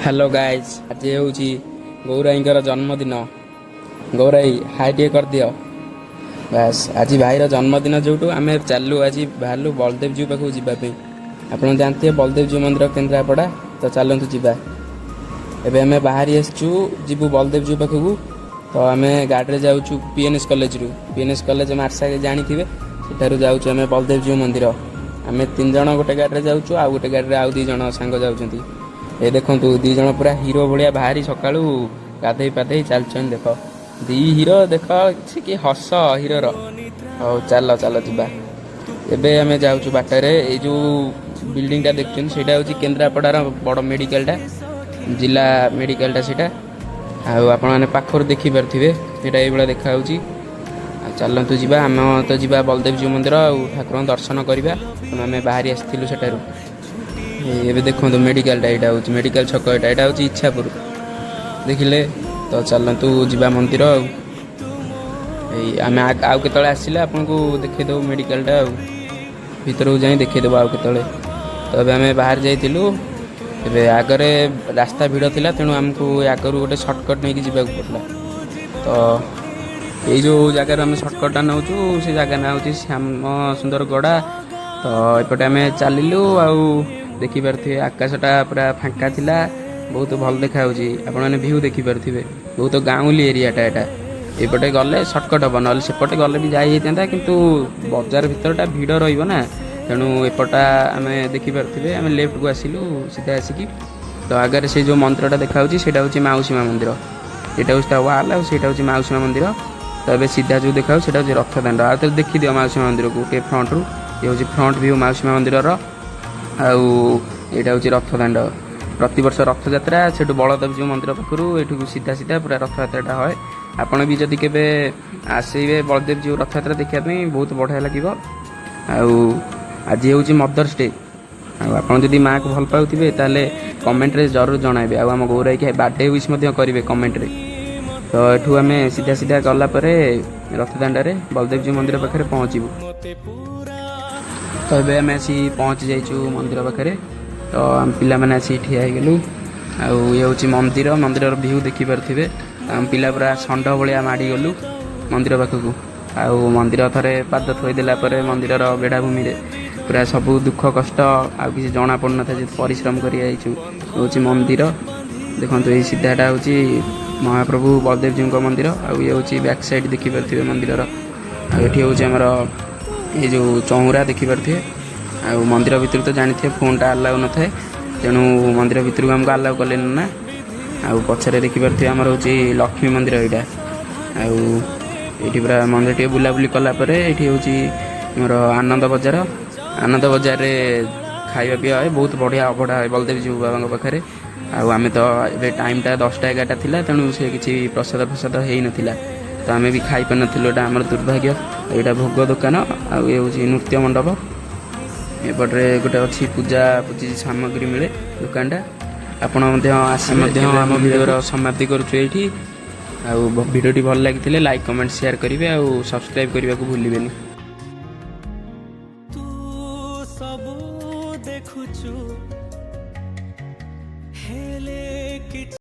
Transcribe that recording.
Hello guys, ଆଜି ହେଉଛି ଗୌରାଇଙ୍କର ଜନ୍ମଦିନ। ଗୌରାଇ, ହାଇ ଟିକେ କରିଦିଅ। ବାସ୍, ଆଜି ଭାଇର ଜନ୍ମଦିନ। ଯୋଉଠୁ ଆମେ ଚାଲୁ, ଆଜି ବାହାରିଲୁ ବଳଦେବଜୀଉ ପାଖକୁ ଯିବା ପାଇଁ। ଆପଣ ଜାଣିଥିବେ ବଳଦେବଜୀଉ ମନ୍ଦିର କେନ୍ଦ୍ରାପଡ଼ା। ତ ଚାଲନ୍ତୁ ଯିବା। ଏବେ ଆମେ ବାହାରି ଆସିଛୁ, ଯିବୁ ବଳଦେବଜୀଉ ପାଖକୁ। ତ ଆମେ ଗାଡ଼ିରେ ଯାଉଛୁ ପିଏନ୍ଏସ୍ କଲେଜରୁ। ପିଏନ୍ଏସ୍ କଲେଜ ମାର୍ସା ଜାଣିଥିବେ, ସେଠାରୁ ଯାଉଛୁ ଆମେ ବଳଦେବଜୀଉ ମନ୍ଦିର। ଆମେ ତିନି ଜଣ ଗୋଟେ ଗାଡ଼ିରେ ଯାଉଛୁ, ଆଉ ଗୋଟେ ଗାଡ଼ିରେ ଆଉ ଦୁଇ ଜଣ ସାଙ୍ଗ ଯାଉଛନ୍ତି। ଏ ଦେଖନ୍ତୁ, ଦୁଇ ଜଣ ପୁରା ହିରୋ ଭଳିଆ ବାହାରି ସକାଳୁ ଗାଧେଇ ପାଧେଇ ଚାଲିଛନ୍ତି। ଦେଖ, ଦି ହିରୋ ଦେଖ, କିଛି କି ହସ ହିରୋର। ହଉ, ଚାଲ ଚାଲ ଯିବା। ଏବେ ଆମେ ଯାଉଛୁ ବାଟରେ। ଏଇ ଯେଉଁ ବିଲ୍ଡିଂଟା ଦେଖୁଛନ୍ତି, ସେଇଟା ହେଉଛି କେନ୍ଦ୍ରାପଡ଼ାର ବଡ଼ ମେଡ଼ିକାଲଟା, ଜିଲ୍ଲା ମେଡ଼ିକାଲଟା ସେଇଟା। ଆଉ ଆପଣମାନେ ପାଖରୁ ଦେଖିପାରୁଥିବେ, ସେଇଟା ଏଇଭଳିଆ ଦେଖାହେଉଛି। ଆଉ ଚାଲନ୍ତୁ ଯିବା। ଆମେ ତ ଯିବା ବଳଦେବଜୀଉ ମନ୍ଦିର ଆଉ ଠାକୁରଙ୍କ ଦର୍ଶନ କରିବା। ତେଣୁ ଆମେ ବାହାରି ଆସିଥିଲୁ ସେଠାରୁ। ଏଇ ଏବେ ଦେଖନ୍ତୁ ମେଡ଼ିକାଲଟା, ଏଇଟା ହେଉଛି ମେଡ଼ିକାଲ ଛକ। ଏଇଟା ହେଉଛି ଇଚ୍ଛାପୁର, ଦେଖିଲେ ତ। ଚାଲନ୍ତୁ ଯିବା ମନ୍ଦିର। ଆଉ ଏଇ ଆମେ ଆଉ କେତେବେଳେ ଆସିଲେ ଆପଣଙ୍କୁ ଦେଖେଇଦେବୁ ମେଡ଼ିକାଲଟା, ଆଉ ଭିତରକୁ ଯାଇ ଦେଖେଇଦେବୁ ଆଉ କେତେବେଳେ। ତ ଏବେ ଆମେ ବାହାରି ଯାଇଥିଲୁ। ଏବେ ଆଗରେ ରାସ୍ତା ଭିଡ଼ ଥିଲା, ତେଣୁ ଆମକୁ ଆଗରୁ ଗୋଟେ ସର୍ଟକଟ୍ ନେଇକି ଯିବାକୁ ପଡ଼ିଲା। ତ ଏଇ ଯେଉଁ ଜାଗାରୁ ଆମେ ସର୍ଟକଟ୍ଟା ନେଉଛୁ, ସେ ଜାଗା ନାଁ ହେଉଛି ଶ୍ୟାମ ସୁନ୍ଦର ଗଡ଼ା। ତ ଏପଟେ ଆମେ ଚାଲିଲୁ। ଆଉ ଦେଖିପାରୁଥିବେ, ଆକାଶଟା ପୁରା ଫାଙ୍କା ଥିଲା, ବହୁତ ଭଲ ଦେଖାଯାଉଛି। ଆପଣମାନେ ଭିଉ ଦେଖିପାରୁଥିବେ। ବହୁତ ଗାଉଁଲି ଏରିଆଟା ଏଇଟା। ଏପଟେ ଗଲେ ସର୍ଟକଟ୍ ହେବ, ନହେଲେ ସେପଟେ ଗଲେ ବି ଯାଇ ହେଇଥାନ୍ତା, କିନ୍ତୁ ବଜାର ଭିତରଟା ଭିଡ଼ ରହିବ ନା। ତେଣୁ ଏପଟା ଆମେ ଦେଖିପାରୁଥିବେ, ଆମେ ଲେଫ୍ଟକୁ ଆସିଲୁ ସିଧା ଆସିକି। ତ ଆଗରେ ସେ ଯେଉଁ ମନ୍ଦିରଟା ଦେଖାଯାଉଛି, ସେଇଟା ହେଉଛି ମାଉସୀ ମା ମନ୍ଦିର। ଏଇଟା ହେଉଛି ତା ୱାଲ୍, ଆଉ ସେଇଟା ହେଉଛି ମାଉସୀ ମା ମନ୍ଦିର। ତ ଏବେ ସିଧା ଯେଉଁ ଦେଖାଯାଉଛି, ସେଇଟା ହେଉଛି ରଥ ଦାଣ୍ଡ। ଆଉ ଥରେ ଦେଖିଦିଅ ମାଉସୀ ମା ମନ୍ଦିରକୁ ଟିକେ ଫ୍ରଣ୍ଟରୁ। ଇଏ ହେଉଛି ଫ୍ରଣ୍ଟ ଭିଉ ମାଉସୀ ମା ମନ୍ଦିରର, ଆଉ ଏଇଟା ହେଉଛି ରଥ ଦାଣ୍ଡ। ପ୍ରତିବର୍ଷ ରଥଯାତ୍ରା ସେଠୁ ବଳଦେବଜୀଉ ମନ୍ଦିର ପାଖରୁ ଏଠୁକୁ ସିଧା ସିଧା ପୁରା ରଥଯାତ୍ରାଟା ହୁଏ। ଆପଣ ବି ଯଦି କେବେ ଆସିବେ ବଳଦେବଜୀଉ ରଥଯାତ୍ରା ଦେଖିବା ପାଇଁ, ବହୁତ ବଢ଼ିଆ ଲାଗିବ। ଆଉ ଆଜି ହେଉଛି ମଦର୍ସ ଡେ। ଆଉ ଆପଣ ଯଦି ମାଆକୁ ଭଲ ପାଉଥିବେ, ତାହେଲେ କମେଣ୍ଟରେ ଜରୁର ଜଣାଇବେ, ଆଉ ଆମ ଗୌରାଇକି ବାର୍ଥଡେ ୱିଶ୍ ମଧ୍ୟ କରିବେ କମେଣ୍ଟରେ। ତ ଏଠୁ ଆମେ ସିଧା ସିଧା ଗଲା ପରେ ରଥ ଦାଣ୍ଡରେ ବଳଦେବଜୀଉ ମନ୍ଦିର ପାଖରେ ପହଞ୍ଚିବୁ। ତ ଏବେ ଆମେ ଆସି ପହଞ୍ଚି ଯାଇଛୁ ମନ୍ଦିର ପାଖରେ। ତ ଆମ ପିଲାମାନେ ଆସି ଠିଆ ହେଇଗଲୁ। ଆଉ ଇଏ ହେଉଛି ମନ୍ଦିର, ମନ୍ଦିରର ଭିଉ ଦେଖିପାରୁଥିବେ। ଆମ ପିଲା ପୁରା ଷଣ୍ଢ ଭଳିଆ ମାଡ଼ିଗଲୁ ମନ୍ଦିର ପାଖକୁ। ଆଉ ମନ୍ଦିର ଥରେ ପାଦ ଥୋଇଦେଲା ପରେ ମନ୍ଦିରର ବେଢ଼ାଭୂମିରେ ପୁରା ସବୁ ଦୁଃଖ କଷ୍ଟ ଆଉ କିଛି ଜଣା ପଡ଼ୁନଥାଏ, ଯେ ପରିଶ୍ରମ କରି ଯାଇଛୁ। ହେଉଛି ମନ୍ଦିର, ଦେଖନ୍ତୁ। ଏଇ ସିଧାଟା ହେଉଛି ମହାପ୍ରଭୁ ବଳଦେବଜୀଉଙ୍କ ମନ୍ଦିର, ଆଉ ଇଏ ହେଉଛି ବ୍ୟାକ୍ ସାଇଡ଼୍ ଦେଖିପାରୁଥିବେ ମନ୍ଦିରର। ଆଉ ଏଠି ହେଉଛି ଆମର ଏଇ ଯେଉଁ ଚଉଁରା ଦେଖିପାରୁଥିବେ। ଆଉ ମନ୍ଦିର ଭିତରୁ ତ ଜାଣିଥିବେ, ଫୋନ୍ଟା ଆଲାଉ ନଥାଏ, ତେଣୁ ମନ୍ଦିର ଭିତରକୁ ଆମକୁ ଆଲାଉ କଲେନି ନା। ଆଉ ପଛରେ ଦେଖିପାରୁଥିବେ, ଆମର ହେଉଛି ଲକ୍ଷ୍ମୀ ମନ୍ଦିର ଏଇଟା। ଆଉ ଏଇଠି ପୁରା ମନ୍ଦିର ଟିକେ ବୁଲାବୁଲି କଲା ପରେ ଏଇଠି ହେଉଛି ଆମର ଆନନ୍ଦ ବଜାର। ଆନନ୍ଦ ବଜାରରେ ଖାଇବା ପିଇବା ହୁଏ, ବହୁତ ବଢ଼ିଆ ଅବଢ଼ା ହୁଏ ବଳଦେବଜୀଉ ବାବାଙ୍କ ପାଖରେ। ଆଉ ଆମେ ତ ଏବେ ଟାଇମ୍ଟା 10ଟା 11ଟା ଥିଲା, ତେଣୁ ସେ କିଛି ପ୍ରସାଦ ଫ୍ରସାଦ ହେଇନଥିଲା, ତ ଆମେ ବି ଖାଇପାରିନଥିଲୁ। ଏଇଟା ଆମର ଦୁର୍ଭାଗ୍ୟ। ଏଇଟା ଭୋଗ ଦୋକାନ, ଆଉ ଇଏ ହେଉଛି ନୃତ୍ୟ ମଣ୍ଡପ। ଏପଟରେ ଗୋଟେ ଅଛି ପୂଜା ପୂଜି ସାମଗ୍ରୀ ମିଳେ ଦୋକାନଟା। ଆପଣ ମଧ୍ୟ ଆସି ମଧ୍ୟ ଆମ ଭିଡ଼ିଓର ସମାପ୍ତି କରୁଛୁ ଏଇଠି। ଆଉ ଭିଡ଼ିଓଟି ଭଲ ଲାଗିଥିଲେ ଲାଇକ୍, କମେଣ୍ଟ, ସେୟାର କରିବେ, ଆଉ ସବସ୍କ୍ରାଇବ୍ କରିବାକୁ ଭୁଲିବେନି।